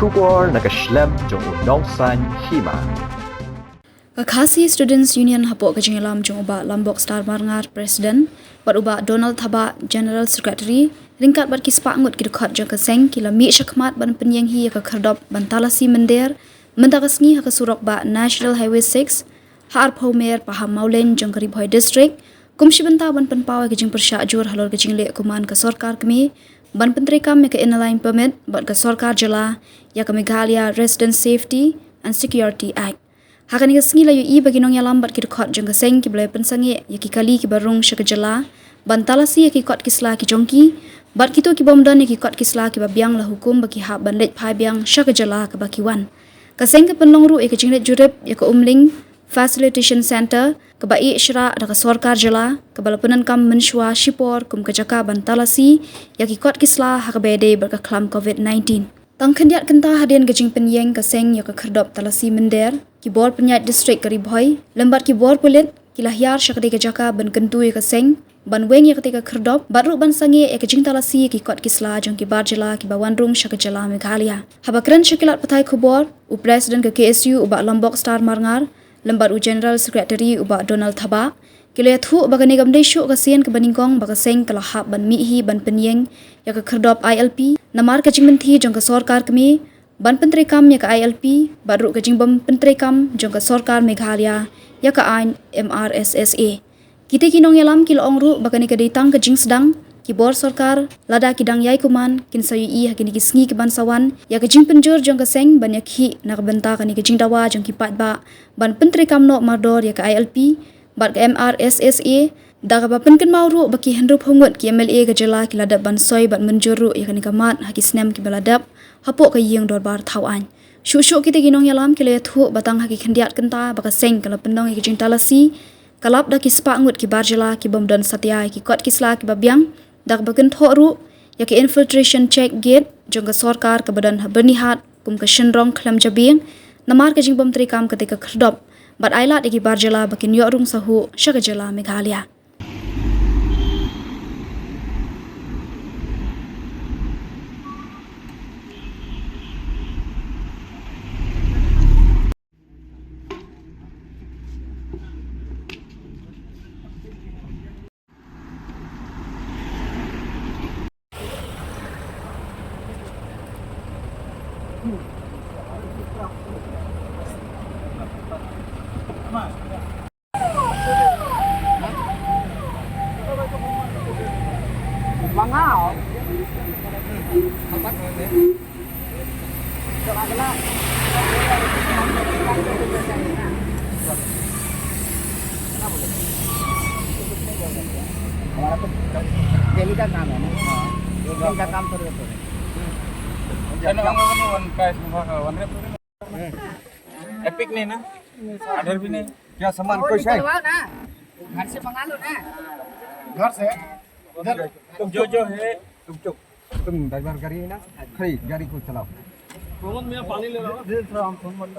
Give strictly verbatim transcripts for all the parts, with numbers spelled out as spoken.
Khubor na ka shlem jong u Nongsaiñ Hima. Ka Khasi Students Union hapoh ka jingïalam jong u Bah Lambok Star Marngar, President, bad u Bah Donald Thabah, General Secretary, ryngkat bad ki spah ngut ki dkhot jong ka seng, ki la mih shakhmat ban pynïeng hi ïa ka khyrdop ban talasi mynder mynta ka sngi ha ka surok bah National Highway six, ha arphew mer Pahammawlein jong ka Ri Bhoi District, kum shi bynta ban pynpaw ïa ka jingpyrshah jur halor ka jingleh kuman ka sorkar kmie ban pyntreikam ïa ka Inner Line Permit bad ka sorkar jylla ïa ka Meghalaya Resident Safety and Security Act. Ha kane ka sngi la ïohi ba ki nongïalam bad ki dkhot jong ka seng kiba la pynsangeh ïa ki kali kiba rung sha ka jylla ban talasi ïa ki kot ki sla ki jong ki, bad kito ki bym don ïa ki kot ki sla kiba biang la hukum ba ki hap ban leit phai biang sha ka jylla kaba ki wan. Ka seng ka pynlong ruh ïa ka jingleit jurip ïa ka Umling Facilitation Centre kaba ïeh shrah da ka sorkar jylla, kaba la pyndonkam mynshuwa shipor kum ka jaka ban talasi ïa ki kot ki sla ha kaba ïadei bad ka khlam covid nineteen. Tang khyndiat kynta hadien ka jingpynïeng ka seng ïa ka khyrdop talasi mynder, ki bor pynïaid district ka Ri Bhoi lem bad ki bor pulit ki la hiar sha katei ka jaka ban kyntu ïa ka seng ban weng ïa katei ka khyrdop bad ruh ban sangeh ïa ka jingtalasi ïa ki kot ki sla jong ki bar jylla kiba wan rung sha ka jylla Meghalaya. Haba kren sha ki lad pathai khubor, u President ka K S U u Bah Lambok Star Marngar lem bad u General Secretary u Bah Donald Thabah, ki la ïathuh ba kane kam dei shuh ka sien kaba nyngkong ba ka seng ka la hap ban mih hi ban pynïeng ïa ka khyrdop I L P namar ka jingmynthi jong ka sorkar kmie ban pyntreikam ïa ka I L P bad ruh ka jingbym pyntreikam jong ka sorkar Meghalaya ïa ka aiñ M R S S A. Kitei ki nongïalam ki la ong ruh ba kane ka dei tang ka jingsdang, ki bor sorkar lada ki dang ïai kuman kin sa ïohi ha kine ki sngi ki ban sa wan ïa ka jingpynjur jong ka seng ban ïakhih na ka bynta kane ka jingdawa jong ki paidbah ban pyntreikam noh mardor ïa ka I L P bad ka M R S S A, da kaba pynkynmaw ruh ba ki hynriewphew ngut ki M L A ka jylla ki la dep ban soi bad mynjur ruh ïa kane ka mat ha ki snem kiba la dep hapoh ka ïing dorbar thaw aiñ. Shuh shuh kitei ki nongïalam ki la ïathuh ba tang ha ki khyndiat kynta ba ka seng ka la pynlong ïa ka jingtalasi, ka lap da ki spah ngut ki bar jylla ki bym don satia ïa ki kot ki sla kiba biang, da kaba kynthoh ruh ïa ka infiltration check gate jong ka sorkar kaba don ha Byrnihat kum ka shynrong khlem jabieng namar ka jingbym treikam katei ka khyrdop, bad ai lad ïa ki bar jylla ba kin ïoh rung sahuh sha ka jylla Meghalaya. Epic ne na? Order bhi ne? Kya saman kuch hai? Ghar se manga lo na. Ghar se? Tum jo jo hai. Tum chup. Tum driver gari na. Khari gari ko chalao. Mohammad, main pani le raha hoon.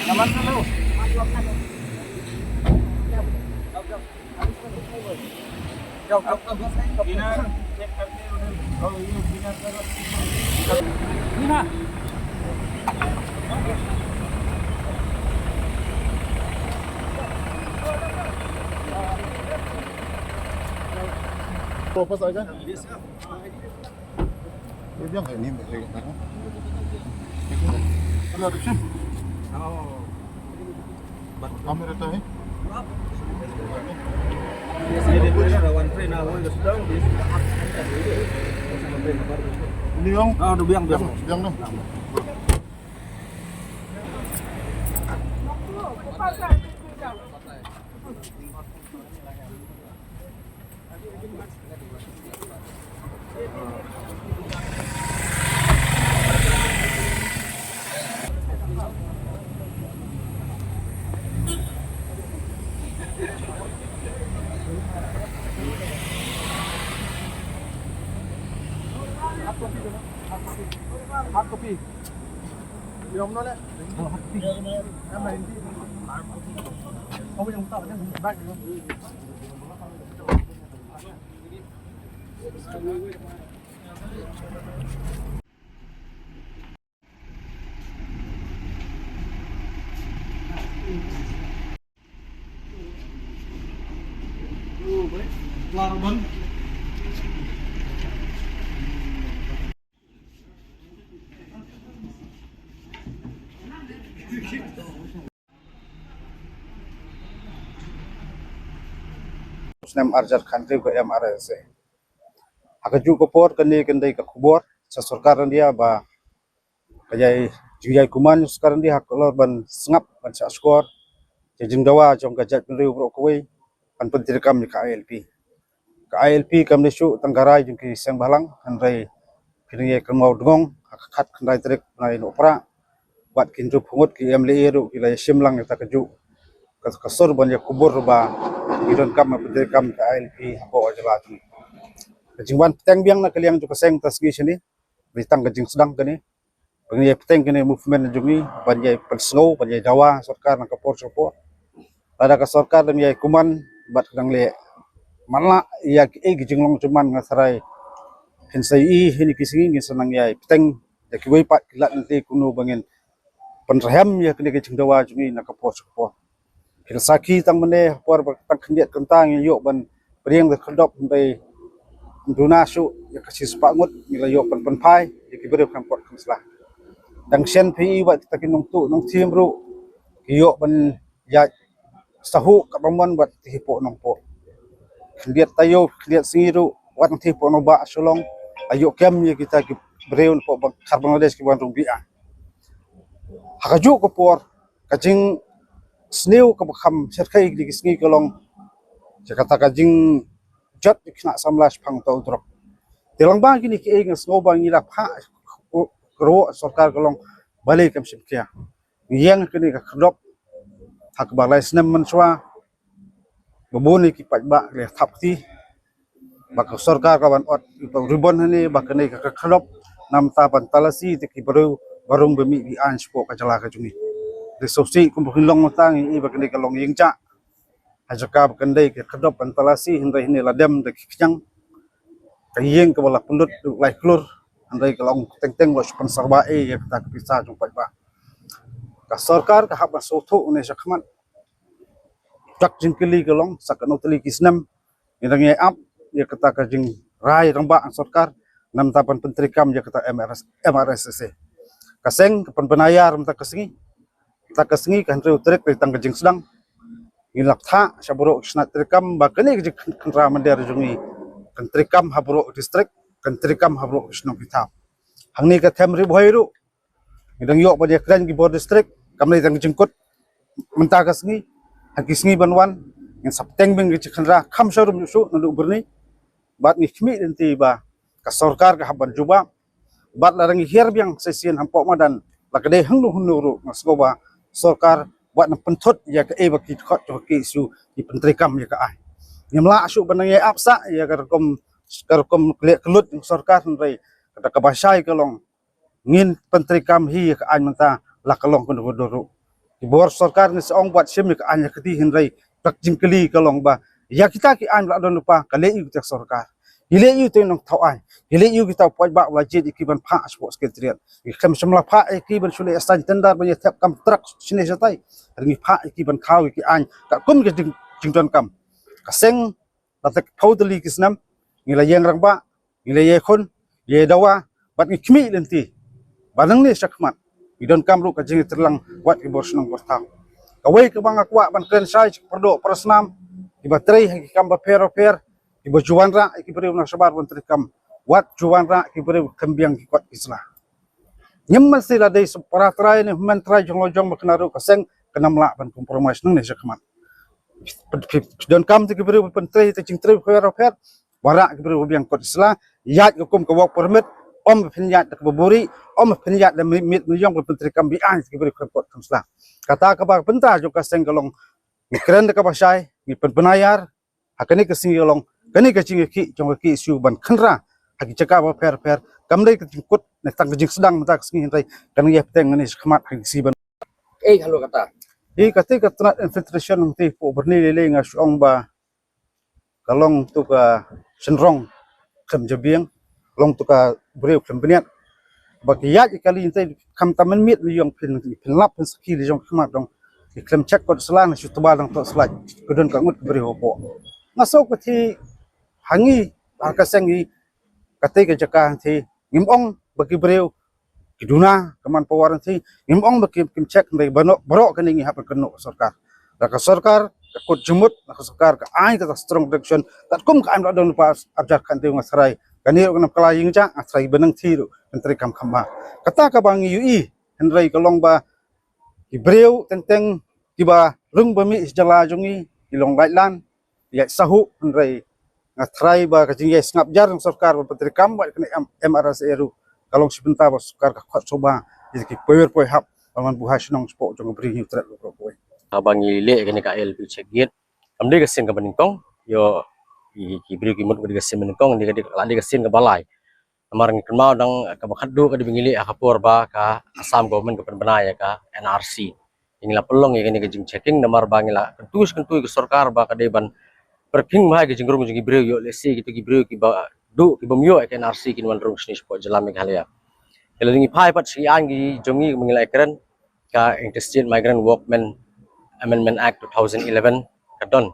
Saman se lo. वापस आ गए। ये भी हम नहीं मिलेगा। हेलो, रिसेप्शन। काम में रहता है। Liang. Ah, udah biang, biang. Biang dah. Hard copy. Ye humne le. Hard copy. Em, Hindi. Hard copy. Hard copy. Snem arjar khan ka M R S A. Ha ka juh ka por kane kan dei ka khubor sha sorkar India ba ka jai jingïai kuman sorkar India ha ka lor ban sngap ban shah shkor ka jingdawa jong ka jaitbynriew baroh kawei ban pyntreikam ïa ka I L P. Ka I L P kam dei shuh tang ka rai jong ki seng bhalang, hynrei phi dang ïai kynmaw dngong ha ka khat khyndai tarik bnai Nohprah bad ki hynriewphew ngut ki M L A ruh ki la ïashim lang ïa kata ka juh ka, ka sur ban ïakubur ba ki donkam ban pyntreikam ka I L P hapoh ka jylla jong ngi. Ka jingwan bteng biang na ka liang jong ka seng mynta ka sngi shane, dei tang ka jingsdang kane ba ngin ïai bteng kane movement jong ngi ban ïai pynsngew, ban ïai dawa sorkar na ka por sha ka por. Lada ka sorkar dang ïai kuman bad ka dang leh matlah ïa kiei ki jinglong jingman, nga tharai phin sa ïohi ha kine ki sngi ngin sa nang ïai bteng ïa kiwei pat ki lad lynti kumno ba ngin pynrhem ïa kane ka jingdawa jong ngi na ka por sha ka por. Phi la sakhi tang mynne ha por ba tang khyndiat kynta ngi ïoh ban pdiang da ka khyrdop, hynrei ym duna shuh ïa ka shispah ngut ngi la ïoh ban pynphai ïa ki briew kham kot kham sla. Dang shen phi i wat kita ki nongtuh nongthim ruh ki ïoh ban ïaid sahuh katba mon bad ki hi poh nong poh. Khyndiat taïew khyndiat sngi ruh wat ngi hi poh nong bah Shillong, la ïoh kem ïa kita ki briew napoh Bang-, khar Bangladesh ki wan rung biang. Ha ka juh ka por ka jingsniew kaba kham shyrkhei kine ki sngi ka long ïa kata ka jingjot ïa ki khynnah samla shaphang uta u drok. Te lyngba kine kiei nga sngew ba ngi la phah ruh sorkar ka long balei kam shim khia. Ngi ïeng kane ka khyrdop ha kaba lai snem mynshuwa ba bun ïa ki paidbah ki la thap kti ba ka sorkar ka ban ot ïa uta u ribon hangne ba kane ka khyrdop namar ban talasi ïa ki briew ba rung ba mih ki aiñ shapoh ka jylla ka jong ngi. Dei shisha kumba phin long mynta ngi i ba kane ka long ïing jah ha jaka ba kan dei ka khyrdop ban talasi, hynrei hangne la dem da ki khñiang. Ka ïing kaba la pynlut lai klur, hynrei ka long teng teng ba shu pynsarwa ei ïa kata ka pisa jong paidbah. Ka sorkar ka hap ban sngewthuh ne shakhmat. Dak jingkylli ka long sa katno tylli ki snem ngi dang ïai ap ïa kata ka jingrai rangbah sorkar namar ban pyntreikam ïa kata M R S, M R S S A. Ka seng ka pynbna ïar mynta ka sngi, mynta ka sngi ka hynriew tarik dei tang ka jingsdang. Ngi la phah sha baroh ki shnat treikam ba kane ka jingkhynra mynder jong ngi kan treikam ha baroh ki district, kan treikam ha baroh ki shnong ki thaw. Hangne ka them Ri Bhoi ruh ngi dang ïoh ban ïakren ki bor district, kam dei tang ka jingkut mynta ka sngi, ha ki sngi ban wan ngin sa bteng biang ka jingkhynra kham sharum shuh naduh byrni. Bad ngi khmih lynti ba ka sorkar ka hap ban jubab. Bad lada ngi hiar biang shisien hapoh madan la ka dei hangno hangno ruh nga sngew ba sorkar wat nang pynthut ïa kaei ba ki dkhot jong ka K S U ki pyntreikam ïa ka aiñ. Ngim lah shuh ban nang ïai ap sah ïa ka rukom, ka rukom leh kyllut jong ka sorkar, hynrei kata kaba shai ka long ngin pyntreikam hi ïa ka aiñ mynta la ka long kano kano ruh. Ki bor sorkar ngi sa ong wat shim ïa ka aiñ ïa ka kti, hynrei ka jingkylli ka long ba ïa kita ki aiñ ba la don lypa ka leh aïu kita sorkar, ki leh aïu kita nongthaw aiñ, ki leh aïu kita paidbah ba la jied ïa ki ban phah shapoh Secretariat. Ki khlem shym la phah ïa ki ban shu leh assign tender ban ïa thep kam truck shane shatai, hynrei ngi phah ïa ki ban thaw ïa ki aiñ katkum ka jing, jingdonkam. Ka seng la tep phew tylli ki snem ngi la ïeng rangbah, ngi la ïakhun, ïadawa bad ngi khmih lynti ba nangne shakhmat ngi donkam ruh ka jingïatreilang wat ki bor shnong bor thaw. Kawei kaba nga kwah ban kren shai sha ki para doh para snam kiba trei ha ki kam bapher bapher, kiba ju wanrah ïa ki briew na shabar ban treikam, wat ju wanrah ïa ki briew kham biang ki kot ki sla. Ngim masi la dei sa para trai ne hynmen trai jong la jong ba kane ruh ka seng kan ym lah ban compromise nangne shakhmat. Phi, phi, phi donkam te ki briew ban trei te jingtrei bapher bapher, wanrah ki briew ba biang kot sla, ïaid ka kum ka work permit, ym phin ïaid da kaba buhrieh, ym phin ïaid da miet miet miet jong ban pyntreikam biang te ki briew kham kot kham sla. Kata kaba ka bynta jong ka seng ka long ngi kren da kaba shai, ngi pynbna ïar, ha kane ka sngi ka long kane ka jingïakhih jong ka K S U ban khynra ha ki jaka bapher bapher, kam dei ka jingkut ne tang ka jingsdang mynta ka sngi, hynrei kan ïa bteng nangne shakhmat ha ki sngi ban. Ei, halor kata. Ei, kata ka tnat infiltration nangta hapoh Byrni lei lei nga shu ong ba ka long tu ka shynrong khlem jabieng, long tu ka briew khlem bniat. Ba ki ïaid ïa ka lieng te kham tam mynmiet ïong phin, phin lap phin sakhi li jong khmat dong. Ki khlem check kot sla na shu tba dang to slai. Ka don ka ngut ka briew hapoh. Nga sngew ka thi ha ngi, ha ka seng ngi, kata ka jaka te ngim ong ba ki briew ki duna ka manpower te ngim ong ba kim, kim check, hynrei baroh, baroh kane ngi hap ban kynnoh ka sorkar. Da ka sorkar ka kut jingmut, da ka sorkar ka ai kata strong direction katkum ka ai la don lypa arjar khathynriew. Nga tharai kane ruh ka nam kylla ïing jaka, nga tharai ba nang thi ruh kan trei kam kham bha. Kata kaba ngi ïohi, hynrei ka long ba ki briew teng teng kiba rung ba mih sha jylla jong ngi ki long laitlan, ïaid sahuh, hynrei nga tharai ba ka jingïaid sngap jar jong sorkar ba pyntreikam bad kane M-, M R S S A ruh ka long shi bynta ba sorkar ka khot shuh ba ïa ki poi wer poi hap ba man buhai shnong shapoh jong ka Bri Hynñiewtrep ruh poi. Haba ngi leh kane ka I L P check gate, kam dei ka sien kaba nyngkong, ïoh ki, ki briew ki mut ka dei ka sien ba nyngkong, ni ka dei ka, la dei ka sien kaba lai. Namar ngi kynmaw dang kaba khatduh ka dei ba ngi leh ha ka por ba ka Assam government ka pynbna ïa ka N R C. Ngi la pynlong ïa kane ka jingchecking namar ba ngi la kyntu shi kyntu ïa ka sorkar ba ka dei ban pyrkhing bha ïa ka jingrung jong ki briew, ïoh lehse kito ki briew kiba duh, ki bym ïoh ïa ka N R C kin wan rung shane shapoh jylla Meghalaya. Te lada ngi phai pat sha ki aiñ ki jong ngi, ba ngi la ïakren, ka Interstate Migrant Workmen Amendment Act two thousand eleven ka don.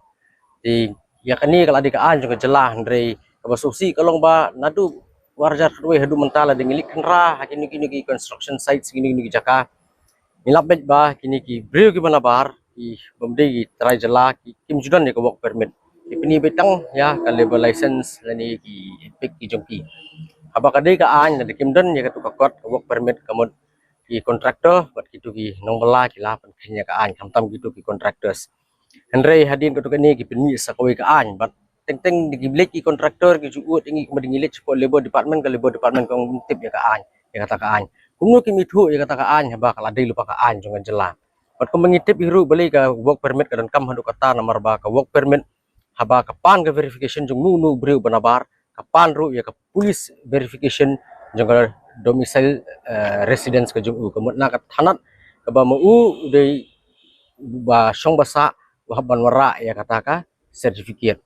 Te ïa kane ka la dei ka aiñ jong ka jylla, hynrei kaba sngewsih ka long ba naduh ar hajar khatwei haduh mynta, lada ngi leit khynra ha kine, kine ki construction sites, kine, kine ki jaka, ngi lap beit ba kine ki briew kiba nabar, ki bym dei ki trai jylla, ki, kim ju don ïa ka work permit. Ki pyni beit tang ïa ka labour license lane ki EPIC ki jong ki. Haba ka dei ka aiñ, lada kim don ïa katu ka kot ka work permit, ka mut ki contractor bad kitu ki nongbylla ki la pynkheiñ ïa ka aiñ, khamtam kitu ki contractors. Hynrei hadien katu kane ki pynmih sa kawei ka aiñ, bad teng teng da ki leit ki contractor ki ju ud ïa ngi kumba da ngi leit shapoh Labour Department, ka Labour Department ka ong ym tip ïa ka aiñ, ïa kata ka aiñ. Kumno kim ithuh ïa kata ka aiñ haba ka la dei lypa ka aiñ jong ka jylla? Bad kumba ngi tip hi ruh, balei ka work permit ka donkam haduh katta, namar ba ka work permit, haba ka pan ka verification jong uno uno u briew ba nabar, ka pan ruh ïa ka police verification jong ka domicile, eh, residence ka jong u, ka mut na ka thanat kaba ma u u dei ba shong ba sah, u hap ban wanrah ïa kata ka certificate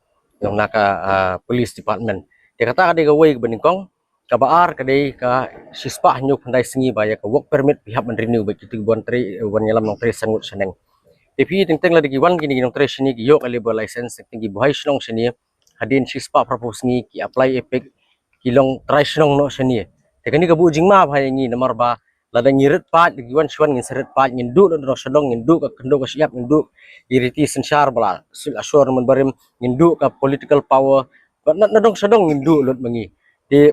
jong na ka, eh, police department. Te kata ka dei kawei kaba nyngkong. Kaba ar ka dei ka shispah hynñiew phew khyndai sngi ba ïa ka work permit phi hap ban renew bad kitu ki ban trei, ban ïalam nongtrei san ngut shaneng. Te phi teng teng lada ki wan kine ki nongtrei shane ki ïoh ka labour license, teng teng ki buhai shnong shane, hadien shispah phraphew sngi ki apply EPIC, ki long trai shnong noh shane. Te kane ka buh jingma bha ïa ngi namar ba lada ngi rit paid, lada ki wan shuwa ngin sa rit paid, ngin duh na dong sha dong, ngin duh ka khyndew ka shyiap, ngin duh ki riti synshar ba la suk la shor na mynbarim, ngin duh ka political power, bad na, na dong sha dong ngin duh lut ma ngi. Te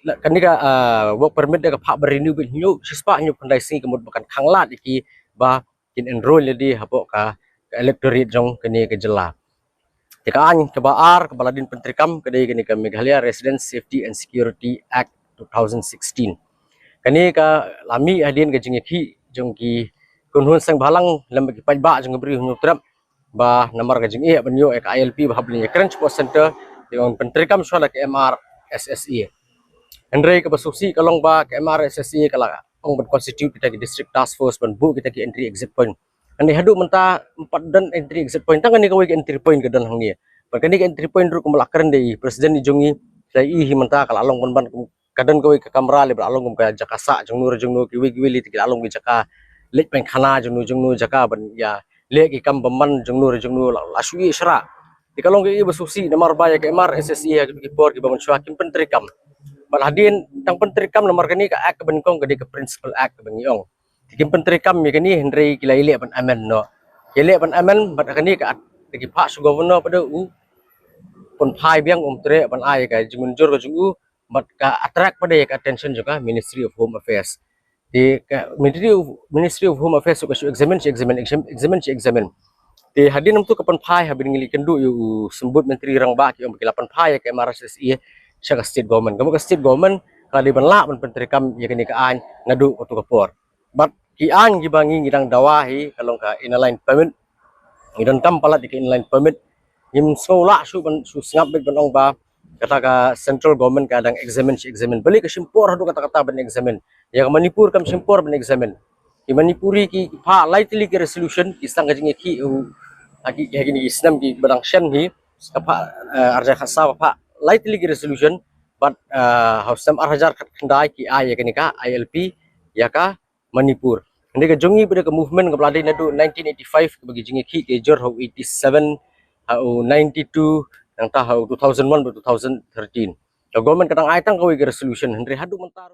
la, kane ka, ah, work permit da ka phah ba renew beit hynñiew, shispah hynñiew phew khyndai sngi, ka mut ba kan khanglad ïa ki ba kin enroll ïa ki hapoh ka, ka electorate jong kane ka jylla. Te ka aiñ kaba ar kaba la dien pyntreikam ka dei kane ka Meghalaya Residents Safety and Security Act two thousand sixteen. Kane ka la mih hadien ka jingïakhih jong ki kynhun seng bhalang lem bad ki paidbah jong ka Bri Hynñiewtrep, ba namar ka jingeh ban ïoh ïa ka I L P ba hap ban ïakren shapoh centre, te ong pyntreikam shuwa da ka M R S S A. Hynrei kaba sngewsih ka long ba ka M R S S A ka la ong ban constitute kita ki district task force ban buh kita ki entry exit point. Hynrei haduh mynta ym pat don entry exit point, tang kane kawei ka entry point ka don hangne. Bad kane ka entry point ruh kumba la kren da i president i jong ngi, sa i hi mynta ka la long ban ban ka don kawei ka kamra lei ba la long kum ka jaka sah jong no re jong no, kiwei kiwei lei te ki la long ki jaka leit painkhana jong no jong no, jaka ban ïa leh ki kam bymman jong no re jong no, la, la shu ïeh shrah. Te ka long kaei ba sngewsih namar ba ïa ka M R S S A ha ki por kiba mynshuwa kim pyntreikam. Bad hadien tang pyntreikam namar kane ka act kaba nyngkong ka dei ka principal act kaba ngi ong. Te kim pyntreikam ïa kane, hynrei ki la ïaleh ban amend noh. Ki ïaleh ban amend bad kane ka at, te ki phah sha u governor pat u pynphai biang, um treh ban ai ka jingmynjur ka jong u, bad ka attract pat ïa ka attention jong ka Ministry of Home Affairs. Te ka Ministry of, Ministry of Home Affairs ka shu examine, shu examine, exam-, examine, shu examine. Te hadien namar tu ka pynphai, haba ngi la ïakynduh ïa u Symbud Myntri Rangbah, ki ong ba ki la pynphai ïa ka M R S S A sha ka state government. Ka mut ka state government ka la dei ban lah ban pyntreikam ïa kane ka aiñ naduh kato ka por. Bad ki aiñ kiba ngi, ngi dang dawa hi ka long ka Inner Line Permit. Ngi donkam palat ïa ka Inner Line Permit. Ngim sngew lah shuh ban, shu sngap beit ban ong ba kata ka central government ka dang examine shi examine. Balei ka shim por haduh katta katta ban examine? Ïa ka Manipur kam shim por ban examine. Ki Manipuri ki, ki phah lai tylli ki resolution, ki sdang ka jingïakhih ha ki, ha kine ki snem kiba dang shen hi, ka phah, eh, ar hajar khatsaw ka phah lai tylli ki resolution, pat, ah, ha u snem ar hajar khatkhyndai ki ai ïa kane ka I L P ïa ka Manipur. Hynrei ka jong ngi pat ka movement kaba la dei naduh nineteen eighty-five kaba ki jingïakhih ki jur ha u eighty-seven, ha u ninety-two, nangta ha u two thousand one bad two thousand thirteen. Ka government ka dang ai tang kawei ka resolution, hynrei haduh mynta